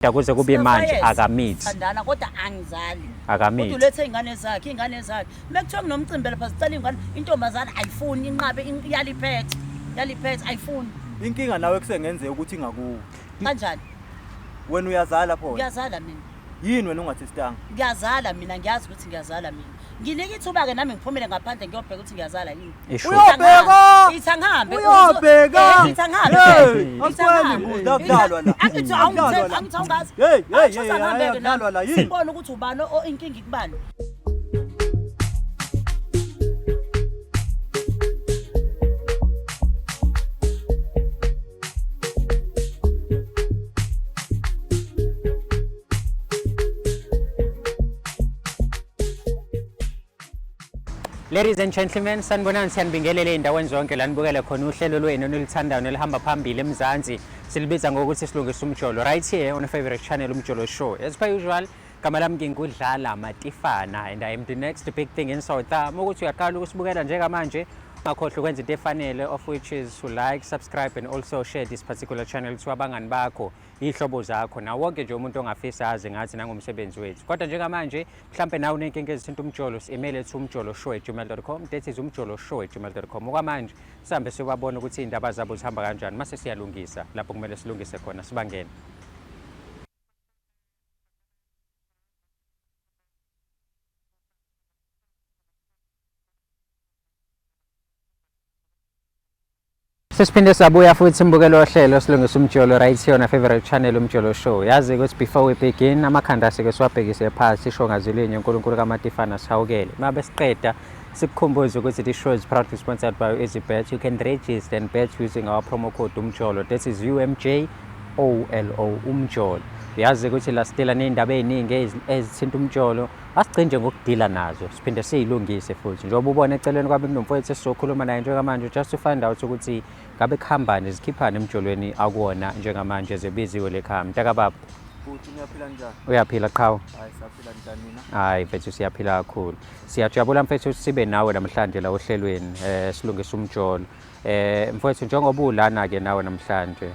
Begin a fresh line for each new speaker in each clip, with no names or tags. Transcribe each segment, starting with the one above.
Kuze kube manje akamithi.
Thandana kodwa angizali.
Akamithi.
Kodwa ulethe ingane zakhe, ingane zakhe. Mekuthiwa kunomcimbi lapha sicela ingane, intombazane ayifuni inqabe iyaliphethe. Yaliphethe ayifuni.
Inkinga nawe kusengenzeka ukuthi ingakuwe.
Kanjani?
Wena uyazala pho.
Ngiyazala mina.
Yini wena ungathestanga?
Ngiyazala mina, ngiyazi ukuthi ngiyazala mina. Nginika ithuba-ke nami ngiphumele ngaphandle ngiyobheka ukuthi ngiyazala yini.
Uyobheka!
Ithi angihambe.
Uyobheka!
Ithi angihambe.
Hey, asikweli mbuzi, la kudlalwa la.
Angithi awungithembi, angithi awungazi.
Hey, hey,
Angithi
hey,
angihambe-ke
hey,
nami.
akudlalwa la, yini?
Sibone ukuthi ubani inkinga ikubani.
Ladies and gentlemen, sanibonani siyanibingelela ey'ndaweni zonke la nibukele khona uhlelo lwenu eniluthandayo nolihamba phambili eMzansi. Silibiza ngokuthi silungisa umjolo right here on your favorite channel Umjolo Show. As per usual, gama lami ngingudlala Matifana and I am the next big thing in South. Uma ukuthi uyaqala ukusibukela njengamanje, ungakhohlwa ukwenza into efanele of which is to like, subscribe and also share this particular channel to abangani bakho, iy'hlobo zakho nawo wonke nje umuntu ongafisa azi ngathi nangomsebenzi wethu. Kodwa njengamanje mhlampe nawe unenkinga ezithinta umjolo, si-email to umjoloshow@gmail.com. That is umjoloshow@gmail.com. Okwamanje sihambe siyobabona ukuthi iy'ndaba zabo zihamba kanjani, mase siyalungisa lapho kumele silungise khona, sibangene. Sesiphinde sabuya futhi imbukelo ohlelo silungisa umjolo right here on our favorite channel Umjolo Show. Yazi ukuthi before we begin amakhanda sike siwabhekise phansi sisho ngazilinye uNkulunkulu kaMatifana sihawukele. Mabe siqeda sikukhumbuze ukuthi this show is proudly sponsored by EasyBet. You can register and bet using our promo code Umjolo. That is UMJ OLO Umjolo. Yazi ukuthi la sidila nezindaba eziningi ezithinta umjolo, asigcine nje ngokudila nazo siphinde siyilungise futhi. Njengoba ubona eceleni kwami kunomfowethu esizokhuluma naye njengamanje just to find out ukuthi ngabe kuhambani zikhiphani emjolweni akuwona njengamanje zebiziwe lekhaya. Mntakababa.
Bhuti niyaphila njani?
Uyaphila qhawe?
Hayi saphila njani nina?
Hayi mfethu siyaphila kakhulu. Siyajabula mfethu ukuthi sibe nawe namhlanje la ohlelweni silungisa umjolo. Mfowethu njengoba ulana ke nawe namhlanje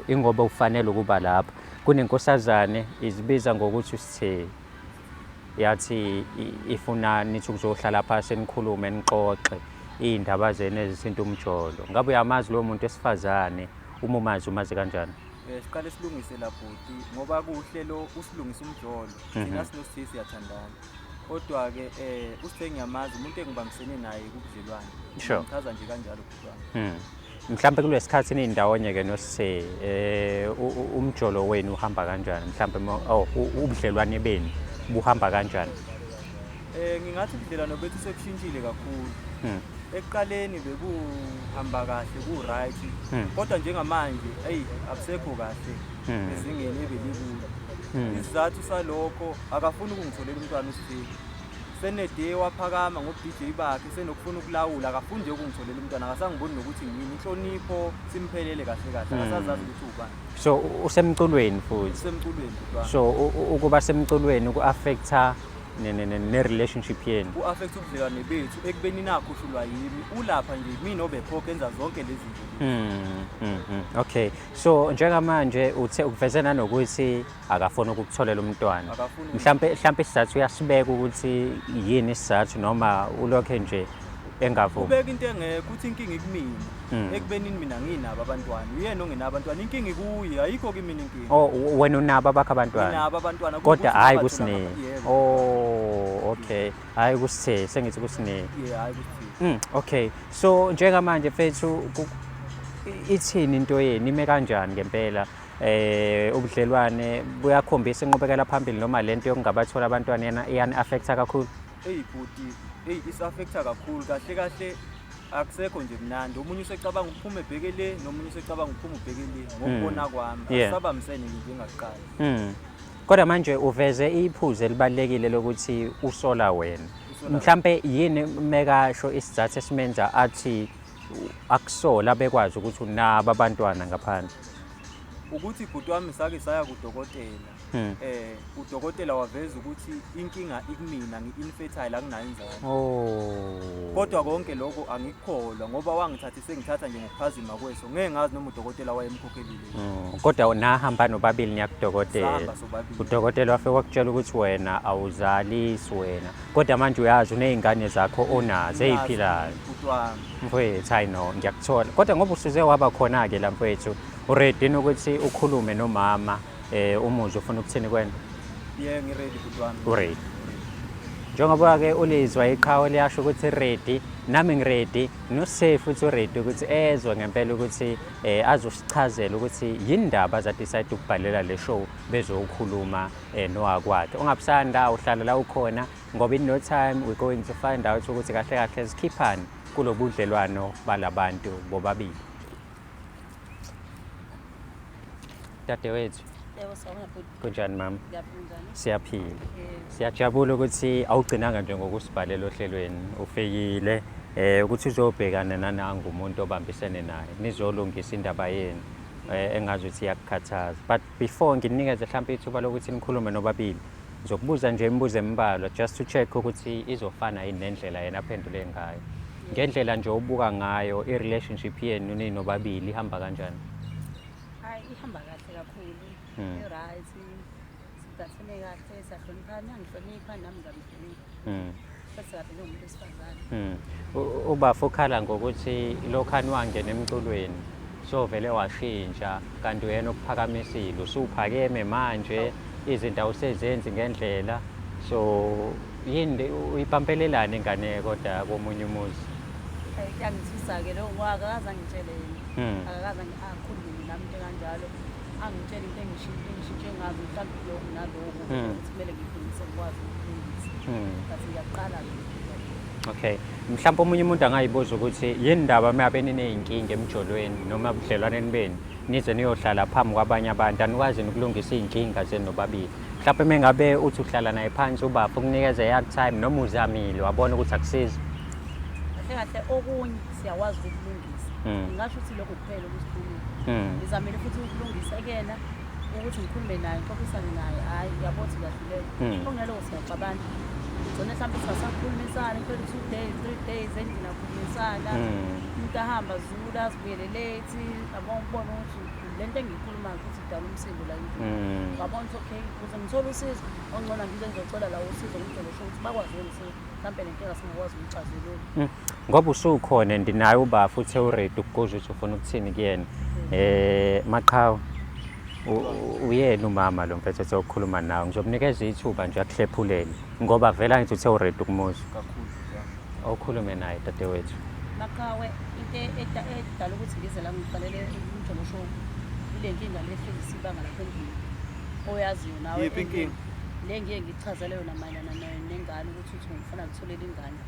ingoba ufanele ukuba lapha. Kunenkosazane izibiza ngokuthi usithe yathi ifuna nithi ukuzohlala phansi nikhulume nixoxe iy'ndaba zenu ezithinta umjolo. Ngabe uyamazi lowo muntu esifazane? Uma umazi umazi kanjani?
Siqale silungise la bhuti ngoba kuhlelo usilungisa umjolo. Thina sinosisi siyathandana. Kodwa ke usithe ngiyamazi umuntu engibambisene naye kubudlelwane. Ngichaza nje kanjalo bhuti wami.
Mhlambe kulesikhathi nindawonye ke nosithe umjolo wenu uhamba kanjani? Mhlambe ubudlelwane benu buhamba kanjani?
Ngingathi ubudlelwane bethu sebushintshile kakhulu. Ekuqaleni bekuhamba kahle ku right. Kodwa njengamanje hey abusekho kahle ezingeni ebelikulo. Isizathu salokho akafuni ukungitholela umntwana usithe. Senede waphakama ngo DJ bakhe senokufuna ukulawula, akafuni nje ukungitholela umntwana, akasangiboni nokuthi ngiyini. Inhlonipho simphelele kahle kahle, akasazazi ukuthi ubani.
So usemculweni futhi.
Usemculweni bhuti.
So ukuba semculweni ku-affecta ne-relationship yenu.
Ku-affecta ubudlelwane bethu ekubeni nakhushulwa yimi, ulapha nje mina obekhokha enza zonke lezi zinto.
Okay. So njengamanje uthe ukuveze nanokuthi akafuni ukukutholela umntwana. Mhlambe isizathu uyasibeka ukuthi yini isizathu noma ulokhe nje engavumi.
Ubeka into engekho uthi inkinga ikumina. Ekubeni mina nginabo abantwana, uyena ongenabo abantwana, inkinga ikuye, ayikho kimi inkinga.
Oh, wena unabo abakho abantwana?
Nginabo abantwana,
kodwa hayi kusine. Oh, okay. Hayi kusithe, sengithi kusine.
Yeah, hayi kusithe.
Okay. So njengamanje mfethu ithini into yenu, ime kanjani ngempela? Ubudlelwane buyakhombisa inqubekela phambili noma lento yokungabathola abantwana yena iyani affecta kakhulu?
Hey bhuti, hey is affecta kakhulu kahle kahle akusekho nje mnandi. Omunye usecabanga ukuphuma ebheke le, nomunye usecabanga ukuphuma ubheke le ngokubona kwami. Asabambisene nje njengakuqala.
Kodwa manje uveze iphuzu elibalekile lokuthi usola wena. Mhlambe yini mekasho isizathu esimenza athi akusola bekwazi ukuthi unabo abantwana ngaphandle?
Ukuthi bhuti wami sake saya kudokotela. Udokotela waveza ukuthi inkinga ikumina, ngi-infertile, anginayo inzalo.
Oh.
Kodwa konke lokho angikukholwa ngoba wangithatha sengithatha nje ngokuphazima kweso. Ngeke ngazi noma udokotela wayemkhokhelile.
Kodwa nahamba nobabili niya kudokotela.
Sahamba sobabili.
Udokotela wafike wakutshela ukuthi wena awuzalisi wena. Kodwa manje uyazi uney'ngane zakho onazo ey'philayo.
Bhuti wami.
Mfowethu, hayi no, ngiyakuthola. Kodwa ngoba usuze waba khona-ke la mfowethu, uready yini ukuthi ukhulume nomama umuzwe ufuna ukuthini kwena?
Yeah, ngiready bhuti wami.
Uready. Njengoba-ke ulizwa iqhawe liyasho ukuthi ready, nami ngiready, noSafe futhi uready ukuthi ezwe ngempela ukuthi azosichazela ukuthi yini ndaba aza-decide ukubhalela le show bezokhuluma nowakwakhe. Ungabusanda uhlala la ukhona ngoba in no time we're going to find out ukuthi kahle kahle sikhiphani kulobudlelwano balabantu bobabili. Dadewethu.
Yebo, sawubona bhuti.
Kunjani mama?
Ngiyaphila, njani?
Siyaphila.
Yebo.
Siyajabula ukuthi awugcinanga nje ngokusibhalela ohlelweni, ufikile ukuthi uzobhekana nanangu umuntu obambisene naye, nizolungisa indaba yenu engazi ukuthi iyakukhathaza. But before nginikeze mhlawumbe ithuba lokuthi nikhulume nobabili, ngizokubuza nje imibuzo embalwa just to check ukuthi izofana yini nendlela yena aphendule ngayo. Ngendlela nje obuka ngayo i-relationship yenu ninobabili ihamba kanjani?
Hayi, ihamba kahle kakhulu. I-right. Sigathene kahle, siyahloniphana, ngihlonipha nami ngiyamhlonipha. Futhi kahle njengomuntu wesifazane.
Ubafo ukhala ngokuthi lokhani wangena emculweni so vele washintsha, kanti uyena okuphakamisile, usuphakeme manje, izinto awusezenzi ngendlela. So yini uyipampelelana ingane kodwa komunye umuzi?
Hayi, kuyangithusa-ke lokho ngoba akakaze angitshele yena. Akakaze akhulume nami into kanjalo. Angitshele into engishintshe ngazo, mhlawumbe lokhu nalokhu, ukuthi kumele ngifundise ngikwazi ukulungisa. But ngiyaqala-ke.
Okay. Mhlawumbe omunye umuntu angayibuza ukuthi yini ndaba uma ngabe niney'nkinga emjolweni noma ebudlelwaneni benu nize niyohlala phambi kwabanye abantu, anikwazi ukulungisa iy'nkinga zenu nobabili. Mhlawumbe uma ngabe uthi uhlala naye phansi ubaba ukunikeza i-hard time noma uzamile wabona ukuthi akusizi.
Kahle kahle okunye siyakwazi ukulungisa. Ngingasho ukuthi lokho kuphela ukusikhuluma. Ngizamile futhi ukulungisa kuyena ukuthi ngikhulume naye, ngixoxisane naye, hhayi uyabona ukuthi ngiyahluleka. Okunaloko siyaxabana. Ugcine mhlawumbe singasakhulumisani, kuphela 2 days, 3 days endlini akhulumisana. Umuntu ahamba azula, azibuyele late, yabo ubone ukuthi le nto engiyikhulumayo futhi idala umsindo la endlini. Ngabona ukuthi okay, ukuze ngithole usizo, ongcono ngize ngizocela la usizo ngumjolo show ukuthi bakwazi ukungisiza. Mhlawumbe le nkinga singakwazi ukuyixazulula.
Ngoba usukhona and naye uba futhi uready ukukuza ukuthi ufuna ukuthini kuyena. Maqhawe, uyena umama lo mfethu ethi ukukhuluma nawe. Ngizokunikeza ithuba nje akuhlephulele ngoba vele angithi uthe uready ukumuzwa.
Kakhulu.
Awukhulume naye dadewethu.
Maqhawe, into edala ukuthi ngize la ngiqalele umjolo show ile nkinga le hlezi sibanga lapha endlini oyaziyo nawe.
Yiphi inkinga?
Le ngiye ngichazele yona mayelana nengane ukuthi uthi ngifuna ngitholele ingane.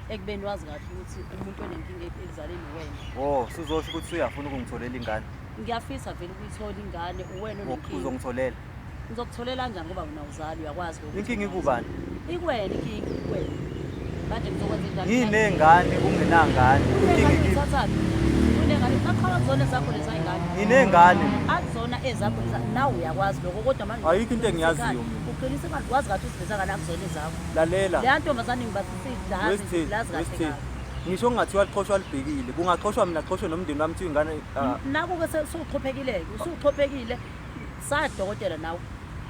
Ekubeni wazi kahle ukuthi umuntu onenkinga ekuzaleni wena.
Oh, suzosho ukuthi uyafuna ukungitholela ingane.
Ngiyafisa vele ukuyithola ingane, uwena onenkinga.
Uzongitholela?
Ngizokutholela kanjani ngoba wena uzali, uyakwazi lokho.
Inkinga ikubani?
Ikwena inkinga, ikwena. Manje ngizokwenza njani?
Nginengane ungenangane. Inkinga ikuphi?
Ngithathaphi? Unengane, maqhawe akuzona ezakho leza ingane.
Nginengane.
Akuzona ezakho leza, nawe uyakwazi lokho kodwa manje
Ayikho into engiyaziyo mina.
Uqinise kahle, wazi kahle ukuthi leza ngane akuzona ezakho.
Lalela.
Le ntombazane ngibathisa idlazi,
Wesithini,
idlazi kahle
wesithini.
kabi.
Ngisho kungathiwa lixhoshwa libhekile, kungaxhoshwa mina xhoshwe nomndeni wami kuthiwa ingane,
Naku-ke usuxhophekile-ke, usuxhophekile. Saya kudokotela nawe.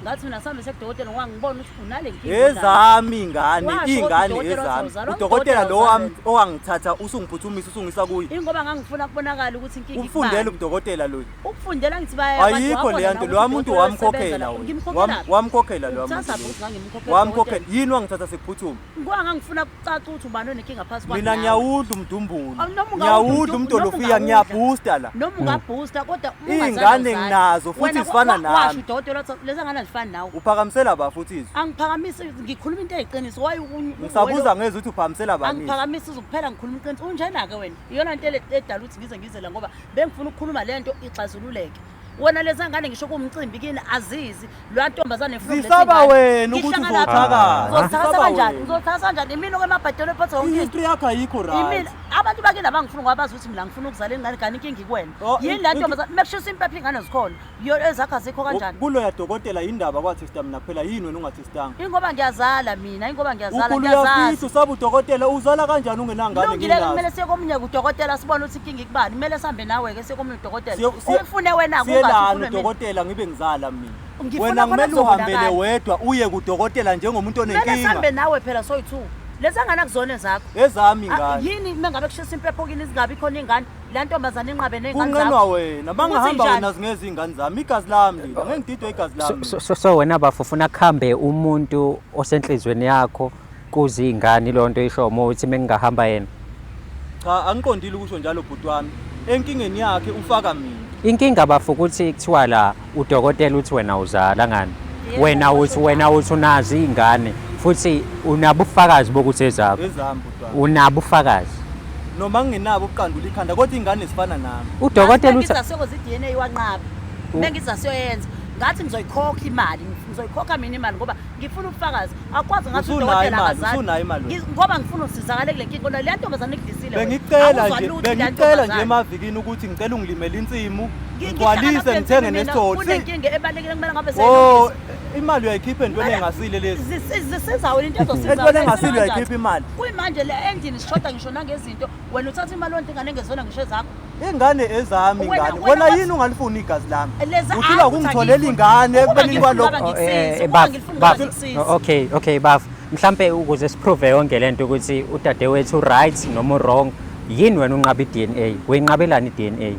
Ngathi mina sihambe sekudokotela ngoba ngibona ukuthi unale nkinga unayo.
Ezami ingane,
Washo
ingane
udokotela wathi
ezami.
awuzalwa,
Udokotela
udokotela
lo wami
awuzalwa.
owangithatha usungiphuthumisa usungisa kuye.
Ingoba ngangifuna kubonakala ukuthi inkinga
Ukufundela
ikubani.
ubudokotela lo.
Ukufundela ngithi baya abantu
Ayikho
wabona
leya nto,
nawe
lo
ukuthi
muntu
udokotela
wamkhokhela
usebenza la.
wena.
Ngimkhokhela
Wamkhokhela lo
Uthatha
muntu.
ukuthi ngangimkhokhela
Wamkhokhela.
udokotela.
Yini wangithatha sekuphuthuma?
Ngoba ngangifuna kucaca ukuthi ubani onenkinga phakathi kwami
Mina
nawe.
ngiyawudla umdumbulu.
Awu, noma ungawudla
Ngiyawudla umdolofiya,
noma ungawudla.
ngiyabooster la.
Noma ungabooster kodwa uma ungazange
Iy'ngane
uzale.
nginazo futhi
Wena
zifana nami.
Washo udokotela wathi lezi ngane azifani nawe.
Uphakamisela ba futhi izwi?
Angiphakamisi, ngikhuluma into eyiqiniso. Why
Ngisabuza ngezwe ukuthi uphakamisela bani izwi?
Angiphakamisi izwi kuphela, ngikhuluma iqiniso. Unjena-ke wena. Iyona nto edala ukuthi ngize ngize la ngoba bengifuna ukukhuluma le nto ixazululeke. Wena lezi ngane ngisho kuwumcimbi kini azizi. Lwa ntombazane efuna ukuletha
Zisaba
ingane.
wena ukuthi
Ngihlangana
uzothakatha.
Ngizothatha
Zisaba
kanjani?
wena.
Ngizothatha kanjani? Imina okwemabhadelo ephatha yonke into.
I-history yakho ayikho right.
Imina Abantu bakini abangifuni ngoba bazi ukuthi mina ngifuna ukuzala ingane, kanti inkinga ikwena.
Oh,
Yini la ntombazane mekushisa impepho ingane zikhona. Yo ezakho azikho kanjani?
Kuloya dokotela yindaba kwathesta mina kuphela yini wena ungathestanga?
Ingoba ngiyazala mina, ingoba ngiyazala
Ukhulu
ngiyazazi.
uyafisa usaba udokotela uzala kanjani ungenangane
Kulungile
nginazo?
kumele siye komunye kudokotela sibone ukuthi inkinga ikubani. Kumele sihambe nawe ke siye komunye udokotela. Umfune wena kungathi
Siyelana
ufune mina.
udokotela ngibe ngizala mina.
Ngifuna
Wena
khona
kumele uhambele
kuzobonakala.
wedwa uye kudokotela njengomuntu
Kumele sihambe
onenkinga.
nawe phela soyi-two. Lezi ngane akuzona ezakho.
Ezami
Ah,
ingane.
Yini uma ngabe kushisa impepho kini zingabi khona ingane, la ntombazane inqabe ney'ngane
Kunqenwa
zakho.
wena.
Ukuthi
Mangahamba
njani?
wena zingezi ingane zami. Igazi lami leli. Ngeke ngididwe igazi
So,
lami.
so wena bafo ufuna kuhambe umuntu osenhlizweni yakho kuze ingane lonto isho uma uthi mengingahamba yena.
Cha angiqondile ukusho njalo bhuti wami. Enkingeni yakhe ufaka mina.
Inkinga bafo ukuthi kuthiwa la udokotela uthi wena uzala ngani.
Yebo,
Wena uthi
kusho
wena uthi unazi ingane futhi unabo ubufakazi bokuthi ezakho.
Ezami bhuti wami.
Unabo ubufakazi.
Noma ngingenabo ubuqandula ikhanda kodwa ingane zifana nami.
Udokotela uthi
Ngathi siyokwenza i-DNA wanqaba. Mengithi asiyoyenza. Ngathi ngizoyikhokha imali, ngizoyikhokha mina imali ngoba ngifuna ubufakazi. Akwazi ngathi
Usunayo
udokotela
imali,
akazali.
usunayo imali wena.
Ngoba ngifuna usizakale kule nkinga le ntombazane ikudlisile wena.
Bengicela
Awuzwa
nje
lutho le
bengicela nje
ntombazane.
emavikini ukuthi ngicela ungilimele insimu
Ngihlala
ngigcwalise
kule
ngithenge
nsimbi mina,
nesitolo.
Kunenkinga ebalulekile kumele ngabe
Oh,
seyilungisa.
imali uyayikhipha entweni engasile lezi.
Zisiza wena into ezosiza.
Entweni
wena,
engasile
kanjani?
uyayikhipha imali.
Kuyimanje le endlini sishoda ngisho nangezinto wena uthatha imali yonke ingane engezona ngisho ezakho.
Ingane ezami
Wena-
ingane.
wena
Wena
wathi-
yini ungalifuni igazi lami?
Leza
Uhlulwa
hayi,
ukungitholela
ukuthi
ingane
angifuni.
ekubeni
Ukuba
kwalokho.
ngifuna
Eh,
ukuba
baf,
ngifuna
baf.
ngikusize.
Okay, baf. Mhlambe ukuze siprove yonke lento ukuthi udadewethu right noma wrong, yini wena unqaba i-DNA? Uyinqabelani i-DNA?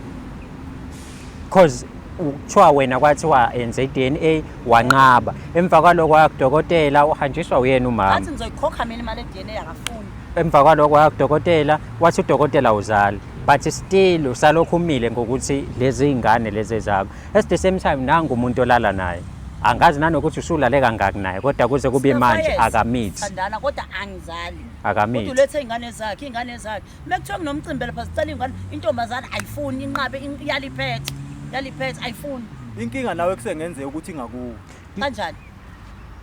Cause kuthiwa wena kwathiwa enze i-DNA wanqaba. Emva kwaloko waya kudokotela uhanjiswa uyena umama.
Ngathi ngizoyikhokha mina imali e-DNA akafuni.
Emva kwaloko waya kudokotela wathi udokotela uzali. But still usalokhu umile ngokuthi lezi ingane lezi ezakho. At the same time nangu umuntu olala naye. Angazi nanokuthi usulale kangaki naye kodwa kuze kube manje akamithi.
Thandana kodwa angizali.
Akamithi.
Kodwa ulethe ingane zakhe, ingane zakhe. Mekuthiwa kunomcimbi lapha sicela ingane intombazane ayifuni inqabe yaliphethe. Yaliphethe ayifuni.
Inkinga nawe kusengenzeka ukuthi ingakuwe.
Kanjani?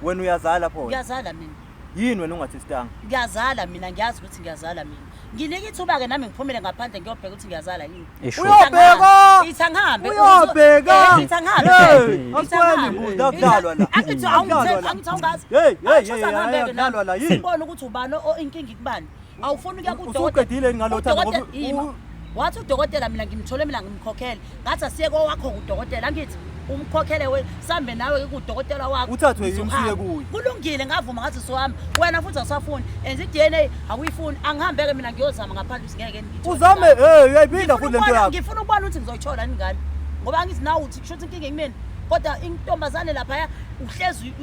Wena uyazala pho.
Ngiyazala mina.
Yini wena ungathestanga?
Ngiyazala mina, ngiyazi ukuthi ngiyazala mina. Nginika ithuba ke nami ngiphumele ngaphandle ngiyobheka ukuthi ngiyazala yini.
Isho.
Uyobheka!
Ithi angihambe.
Uyobheka!
Ithi angihambe.
Hey,
Ithi
asikweli
angihambe.
mbuzi, akudlalwa la.
Angithi
Akudlalwa la.
angithi awungazi.
Hey, hey,
Angithi
hey,
angihambe-ke
hey, akudlalwa la,
nami.
yini?
Sibone ukuthi ubani inkinga ikubani. Awufuni ukuya kudokotela.
Usuqedile yini ngalo thando
Udokotela-
ngoba
Ima. Wathi udokotela mina ngimthole mina ngimkhokhele. Ngathi asiye kowakho kudokotela angithi umkhokhele we sambe nawe ke kudokotela wakho.
Uthathwe yimi
Ngizohamba.
siye kuye.
Kulungile ngavuma ngathi sohamba. Wena futhi awusafuni. And i-DNA awuyifuni. Angihambe ke mina ngiyozama ngaphandle ukuthi ngeke ngithole.
Uzame, hey, uyayiphinda futhi lento yakho.
Ngifuna ukubona ukuthi ngizoyithola yini ingane. Ngoba angithi nawe uthi kusho ukuthi inkinga kumina. Kodwa intombazane laphaya uhlezi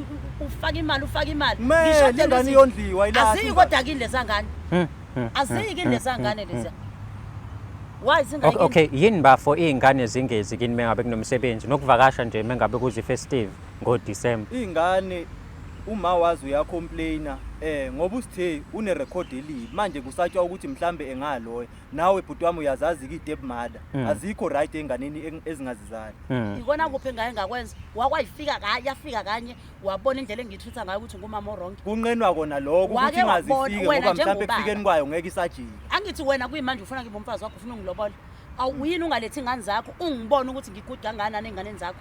ufaka imali ufaka imali.
Kumele
Ngishodelwe
ingane
izinto.
iyondliwa ilahlwe
Aziki
ingane.
kodwa kini leza ngane. Aziki kini leza ngane leza. Why zingayiki?
Okay, yini bafo iy'ngane zingezi kini mengabe kunomsebenzi nokuvakasha nje mengabe kuze festive ngoDecember.
Ingane uma wazi uyacomplaina ngoba usithe une record elibi manje kusatshwa ukuthi mhlambe engaloya nawe bhuti wami uyazazi ke step mother azikho right enganeni ezingazizali.
Ikona kuphi engaye ngakwenza wakwayifika yafika kanye wabona indlela engiyitreat ngayo ukuthi ngumama wrong.
Kunqenwa kona lokho ukuthi
Wake wabona
ingazifike
wena
ngoba mhlambe
njengobaba.
ekufikeni kwayo ngeke isajike.
Angithi wena kuyimanje ufuna ngibe umfazi wakho ufuna ungilobola. Awuyini ungalethi ingane zakho ungibone ukuthi ngigude kangakanani enganeni zakho.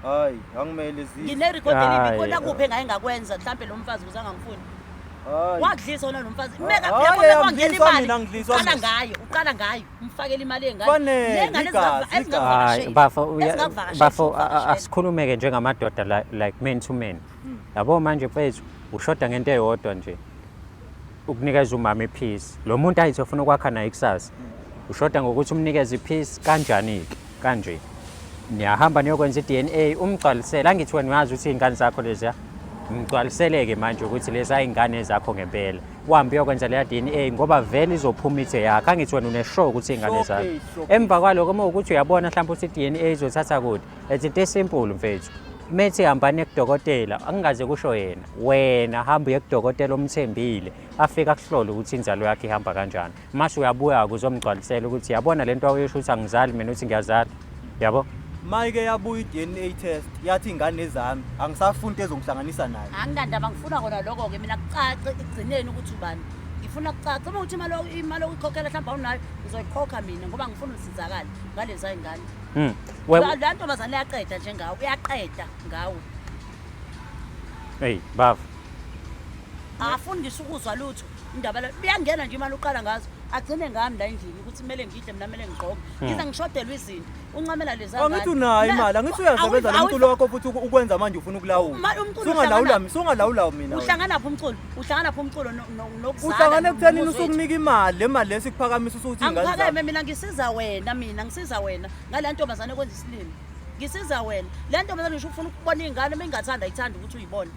Hayi angimele zi.
Ngine record elibi
Hayi.
kona kuphi engaye ngakwenza mhlambe lo mfazi ukuze angangifuni.
Hayi.
Wakudlisa wona lo mfazi. Meka
Hayi,
phela kwangena
angidliswa
imali.
mina, angidliswa
Uqala
mina.
ngayo, uqala ngayo, umfakele imali yengane.
Kufanele,
Lengane
igazi,
Hayi bafo bafo
ezingakuvakasheli.
asikhulumeke njengamadoda like man to man. Yabo manje mfethu ushoda ngento eyodwa nje. Ukunikeza umama ipeace. Lo muntu ayithi ufuna ukwakha naye ikusasa. Ushoda ngokuthi umnikeze ipeace kanjani ke? Kanje. Niyahamba niyokwenza i-DNA umgcwalisele. Angithi wena uyazi ukuthi iy'ngane zakho leziya. Mgcwaliseleke manje ukuthi lezi ayingane zakho ngempela. Uhambe uyokwenza leya DNA ngoba vele izophuma ithe yakho. Angithi wena unesure ukuthi iy'ngane zakho. Emva kwaloko uma ukuthi uyabona mhlawumbe ukuthi i-DNA izothatha kude. It's into simple mfethu. Methi hambani kudokotela, angingaze kusho yena. Wena hamba uye kudokotela omthembile, afike akuhlole ukuthi inzalo yakhe ihamba kanjani. Mase uyabuya uzomgcwalisela ukuthi yabona lento awuyisho ukuthi angizali mina uthi ngiyazala. Yabo?
Mayike yabuya i-DNA test yathi ingane ezami angisafuni into ezongihlanganisa nayo.
Anginandaba ngifuna kona lokho ke mina kucace ekugcineni ukuthi ubani. Ngifuna kucaca uma uthi imali imali okuyikhokhela mhlawumbe awunayo, ngizoyikhokha mina ngoba ngifuna usizakale ngalezi ngane. La ntombazane iyaqeda nje ngawe, uyaqeda ngawe.
Hey, baba.
Akafuni ngisho ukuzwa lutho indaba le. Iyangena nje imali uqala ngazo. Agcine ngami la endlini ukuthi kumele ngidle mina, kumele ngigqoke. Ngize ngishodelwe izinto. Uncamela lezi
Angithi unayo imali, angithi uyasebenza lo mculo wakho futhi ukwenza manje ufuna ukulawula.
Umculo
Sungalawula, sungalawula mina.
Uhlangana phi umculo? Uhlangana phi umculo nokuzala?
Uhlangana ekuthenini usukunika imali, le mali lesikuphakamisa usuthi ingane
Angiphakeme
zami.
mina, ngisiza wena, mina ngisiza wena ngale ntombazane ekwenza isilimo. Ngisiza wena. Le ntombazane ngisho ufuna ukubona ingane, uma ingathanda ayithandi ukuthi uyibone.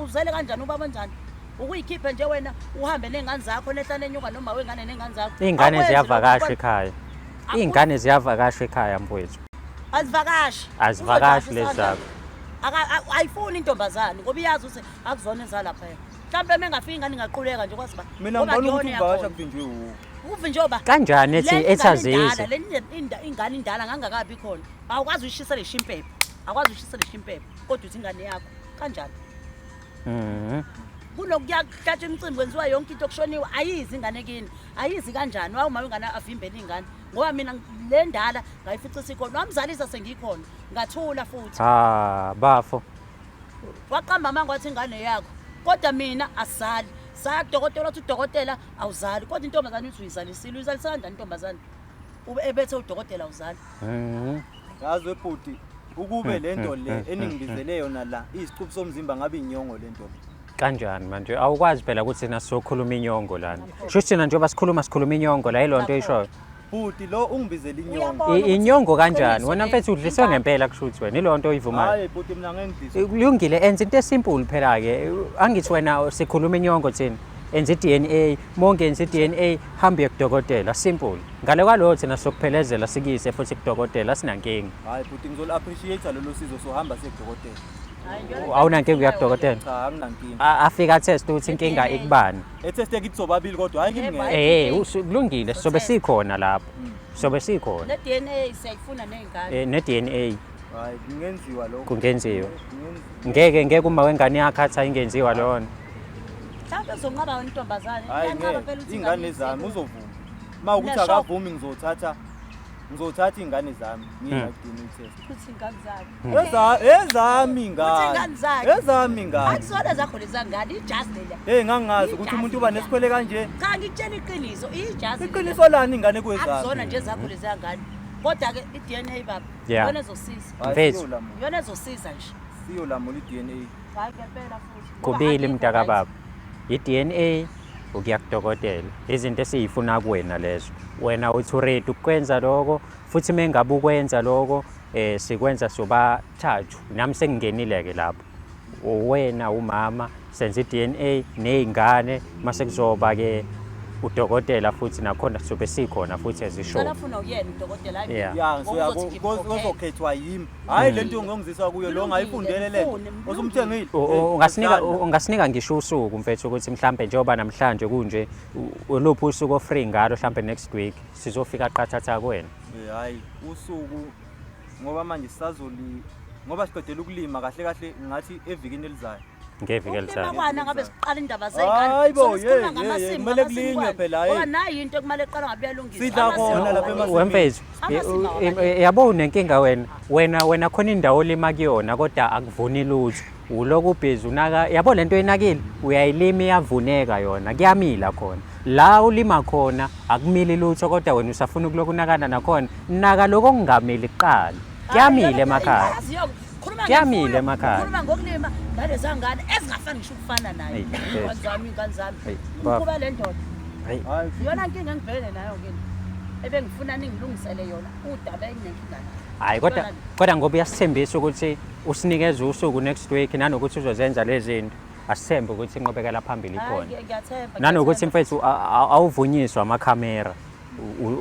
Uzele kanjani ubaba kanjani? Ukuyikhiphe nje wena uhambe ney'ngane zakho, nehla nenyuka noma wengane ney'ngane zakho.
Iy'ngane
Akwenzi
ziyavakasha
lokho.
ekhaya. Iy'ngane ziyavakasha ekhaya mfowethu.
Azivakashi.
Azivakashi
Uzovakasha
lezi
isandla.
zakho.
Ayifuni intombazane ngoba iyazi ukuthi akuzona ezalaphaya. Mhlawumbe uma engafiki ingane ingaquleka nje kwazi ba.
Mina
Ngoba
ngibona ukuthi
akuyona
uvakasha
yakhona.
kuvinjwe wuwe.
Uvinjwe ba?
Kanjani ethi
Le
ethi
ingane
azizi?
indala, le ingane indala ngangakabi khona. Awukwazi uyishisa le shimpepho. Awukwazi uyishisa le shimpepho kodwa uthi ingane yakho. Kanjani? Kunokuya kuhlatshwa imicimbi kwenziwa yonke into kushoniwe, ayizi ingane kini. Ayizi kanjani? Wawu mama ingane avimbele ingane. Ngoba mina le ndala ngayifica isikhona. Wamzalisa sengikhona. Ngathula futhi.
Ah, bafo.
Waqamba amanga wathi ingane yakho. Kodwa mina asizali. Saya kudokotela wathi udokotela awuzali. Kodwa intombazane uthi uyizalisile. Uyizalisa kanjani intombazane? Ube ebethe udokotela awuzali.
Yazi webhuti, ukube le nto le eningibizele yona la isicubu somzimba ngabe inyongo le nto le.
Kanjani manje? Awukwazi phela ukuthi thina sizokhuluma inyongo lana. Sho thina njengoba sikhuluma sikhuluma inyongo la, yilonto oyishoyo.
Bhuti lo ungibizele inyongo.
Uyabona ukuthi
Inyongo kanjani?
iqiniso
Wena
leli.
mfethu udliswe ngempela kusho ukuthi wena ilonto oyivumayo.
Hayi bhuti mina ngeke ngidliswe.
Kulungile, enza into esimple phela ke. Angithi wena sikhuluma inyongo thina. Enza i-DNA, monke enza i-DNA, hambe uye kudokotela, simple. Ngale kwalokho thina sokuphelezela sikuyise futhi kudokotela, sinankinga.
Hayi bhuti ngizol appreciate lolo sizo sohamba siye kudokotela.
Hayi, ngiyona
Awunankinga uya kudokotela?
Cha anginankinga.
Afika atest ukuthi inkinga
I-D N A.
ikubani.
Etest kithi sobabili kodwa hayi kimi
Yebo,
ngeke.
Kulungile, sobe sikhona lapho. Sobe sikhona.
Ne DNA siyayifuna nezingane.
Ne DNA.
Hayi kungenziwa lokho.
Kungenziwa.
Kungenziwa.
Ngeke ngeke uma wengane yakho athi ayingenziwa lona.
Mhlawumbe uzonqaba wena intombazane.
Hayi
Iyanqaba
ngeke.
phela ukuthi
Ingane
ingane
zami
izile.
uzovuma. Uma ukuthi
Une-shock.
akavumi ngizothatha ingane zami ngiye ku-DNA test.
Ukuthi ingane zakhe.
Ezami ingane.
Uthi ingane zakhe.
Ezami ingane.
Akusona zakho leza ngane, ijazi leliya.
Hey ngangazi ukuthi umuntu uba nesikhwele kanje.
Cha ngikutshela iqiniso, ijazi.
Iqiniso lani ingane kwezami?
Akusona nje zakho leza ngane. Kodwa ke i-DNA baba, iyona ezosiza.
Hayi,
Mfethu.
siyolamula.
Iyona ezosiza nje.
Siyolamula i-DNA.
Hayi ngempela futhi.
Kubili mntaka baba. I-DNA ukuya kudokotela. Izinto esiyifuna kuwena lezo. Wena uthi uready ukwenza lokho, futhi mengabe ukwenza lokho sikwenza sobathathu. Nami sengingenile ke lapho. Wena umama senza i-DNA nezingane, mase kuzoba ke udokotela futhi nakhona sobe sikhona futhi ezisho.
Ngicela ufuna uyena udokotela, hayi
Yeah.
mina.
Ya,
Ngoba
ngizoya
uzothi ngikhokhele.
kuzokhethwa yimi. Hayi lento ngongiziswa kuyo lo ngayifundele le nto.
Kulungile, mfune,
Usumthengile?
Ungasinika ngisho usuku mfethu ukuthi mhlambe njengoba namhlanje kunje, uluphi usuku ofree ngalo mhlambe next week sizofika qathatha kuwena.
Hayi usuku ngoba manje sisazoli ngoba siqedela ukulima kahle kahle ngathi evikini elizayo.
Ngeviki
Ukulima
elizayo.
kwana ngabe siqala indaba zey'ngane.
Hayi bo,
Sobe sikhuluma
ye, ye,
ngamasimu,
ye, kumele
ngamasimu
kulinywe
kwani.
phela, hayi.
Ngoba nayi into ekumele iqale ngabe iyalungiswa.
Sidla
Amasimu
khona lapha
awabaleki.
emasimini.
Wemfethu,
Amasimu awabaleki.
yabo unenkinga wena. Wena khona indawo olima kuyona kodwa akuvuni lutho. Uloku ubhizi unaka, yabo lento oyinakile uyayilima iyavuneka yona, kuyamila khona. La ulima khona akumili lutho kodwa wena usafuna ukuloku unakana nakhona. Naka lokho okungamili kuqala. Kuyamila emakhaya. Kuyamila emakhaya.
Khuluma ngokulima ngaleza ngane ezingafani ngisho ukufana naye.
Eyi,
Ingane zami, ingane zami.
Eyi, baba.
Umkhuba le ndoda.
Hayi.
Hayi,
Iyona nkinga engibhekene nayo ke. Ebengifuna ningilungisele yona udaba enginenkinga nayo.
Hayi, kodwa ngoba uyasithembisa ukuthi usinikeze usuku next week nanokuthi uzozenza lezi zinto. Asithembe ukuthi inqubekela phambili
Hayi,
ikhona.
ngiyathemba,
Nanokuthi
ngiyathemba.
mfethu awuvunyiswa amakhamera.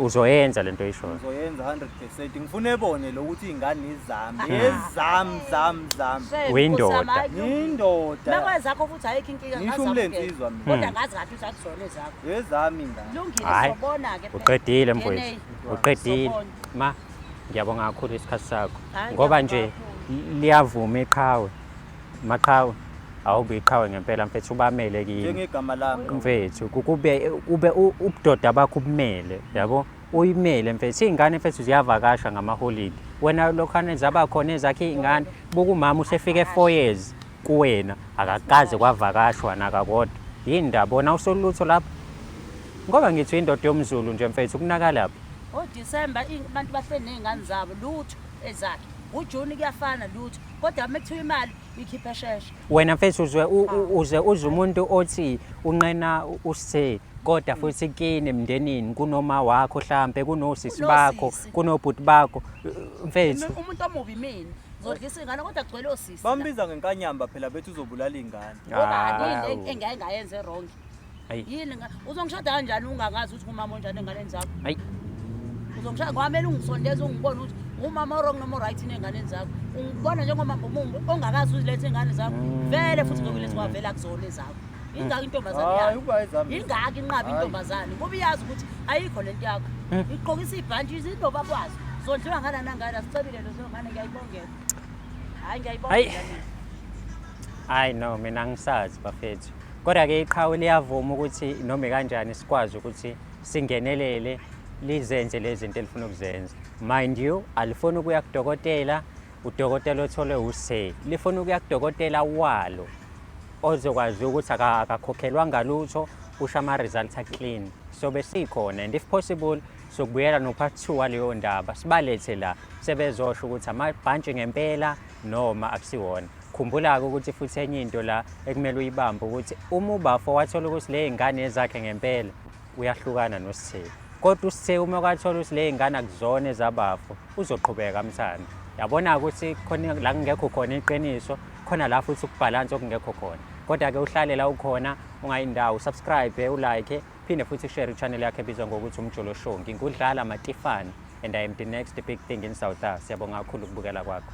Uzoyenza lento oyishoyo.
Ngizoyenza 100%. Ngifuna ebone lo ukuthi ingane izami. Ezami, zami, zami.
Shame,
Uyindoda.
Nkosi yami, hayi, kulungile.
Indoda.
Nakwezakho futhi ayikho inkinga,
Ngisho
ngazi
umlenze
amukele.
izwa mina.
Kodwa ngazi kahle ukuthi akuzona ezakho.
Ezami ingane.
Kulungile,
Hayi.
sobona ke phela.
Uqedile
DNA.
mfowethu. Uqedile.
Sobona.
Ma, ngiyabonga kakhulu isikhathi sakho.
Hayi,
Ngoba
ngiyabonga
nje
kakhulu.
liyavuma iqhawe. Maqhawe. Awube iqhawe ngempela mfethu, ubamele kini.
Njengegama lami.
Mfethu, kube ube ubudoda bakho ubumele, yabo? Uyimele mfethu. Iy'ngane mfethu ziyavakasha ngamaholidi. Wena lokhana zaba khona ezakhe iy'ngane, buka umama usefike 4 years kuwena, akakaze kwavakashwa nakakodwa. Yini ndaba wena awusolutho lapho? Ngoba ngithi uyindoda yomZulu nje mfethu, kunakalaphi?
NgoDisemba abantu bahleli ney'ngane zabo, lutho ezakhe. UJuni kuyafana lutho, kodwa uma kuthiwa imali uyikhiphe sheshe.
Wena mfethu uzwe uze uze umuntu othi unqena usithe kodwa futhi kini emndenini kunoma wakho hlampe kunosisi bakho kunobhuti bakho mfethu.
Umuntu omubi mina ngizodlisa ingane kodwa kugcwele osisi.
Bambiza ngenkanyamba phela bethi uzobulala ingane.
Obani yini engake ngayenza e-wrong? Yini uzongishada kanjani ungangazi ukuthi ngumama onjani enganeni zakho?
Hayi.
Uzongishada kwamele ungisondeze ungibone ukuthi ngumama o-wrong noma o-right enganeni zakho. Ungibona njengomama omumbi ongakazi uzilethe ingane zakho. Vele futhi ngokuletha kwavela kuzona ezakho. Ingaka intombazane
Hayi,
yakho.
ukuba ezami.
Ingaka inqaba
Hayi.
intombazane ngoba iyazi ukuthi ayikho lento yakho. Iqokisa ibhantshi izinto bakwazi. Zondliwa ngana nangana sicebile lezo ngane ngiyayibongela. Hayi ngiyayibongela mina.
Hayi no mina angisazi bafethu. Kodwa-ke iqhawe liyavuma ukuthi noma kanjani sikwazi ukuthi singenelele lizenze lezi zinto elifuna ukuzenza. Mind you, alifuni ukuya kudokotela, udokotela othole use. Lifuna ukuya kudokotela walo ozokwazi ukuthi akakhokhelwanga lutho, usho ama-results a-clean. So besikhona and if possible sokubuyela no-part 2 waleyo ndaba sibalethe la sebezosho ukuthi amabhantshi ngempela noma akusiwona. Khumbula-ke ukuthi futhi enye into la ekumele uyibambe ukuthi uma ubafo wathola ukuthi le ngane ezakhe ngempela uyahlukana noSithe. Kodwa uSithe uma kwathola ukuthi le ngane akuzona ezabafo uzoqhubeka amthande. Yabona ukuthi khona la kungekho khona iqiniso, khona la futhi ukubhalansa okungekho khona. Kodwa-ke uhlale la ukhona ungayindawo, subscribe, ulike, phinde futhi ushare i-channel yakhe ebizwa ngokuthi Umjolo Show. Ngingudlala Matifane and I am the next big thing in South Africa. Siyabonga kakhulu ukubukela kwakho.